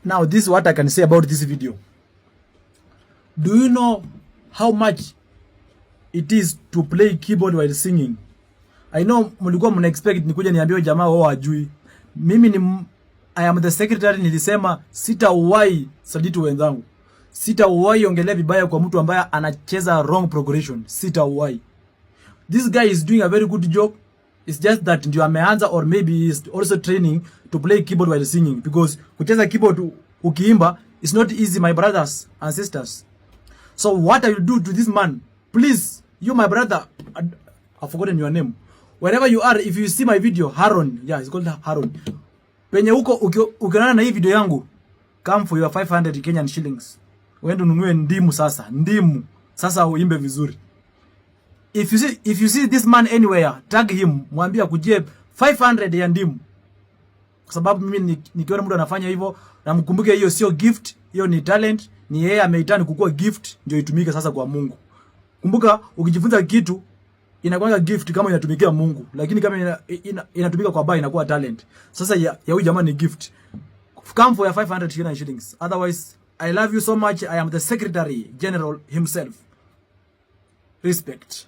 Now this is what I can say about this video. Do you know how much it is to play keyboard while singing? I know mlikuwa mna expect nikuja niambiwe jamaa wao hajui. Mimi ni I am the secretary, nilisema sitawahi saliti wenzangu. Sitawahi ongelea vibaya kwa mtu ambaye anacheza wrong progression. Sitawahi. This guy is doing a very good job. It's just that ndio ameanza, or maybe he is also training to play keyboard while singing, because kucheza keyboard ukiimba is not easy, my brothers and sisters. So what I will do to this man, please, you my brother, I've forgotten your name. Wherever you are, if you see my video, Haron, yeah, it's called Haron. Penye huko ukionana na hii video yangu, come for your 500 Kenyan shillings. Uende ununue ndimu sasa, ndimu. Sasa uimbe vizuri. If you see this man anywhere, tag him, mwambie akujie 500 ya ndimu. Kwa sababu mimi nikiona mtu anafanya hivyo, na mkumbuke hiyo sio gift, hiyo ni talent, ni yeye ameitani kukua gift ndio itumike sasa kwa Mungu. Kumbuka ukijifunza kitu inakuwa gift kama inatumikia Mungu, lakini kama inatumika kwa baya inakuwa talent. Sasa ya huyu jamaa ni gift. Come for your 500 Kenyan shillings. Otherwise, I love you so much. I am the secretary general himself. Respect.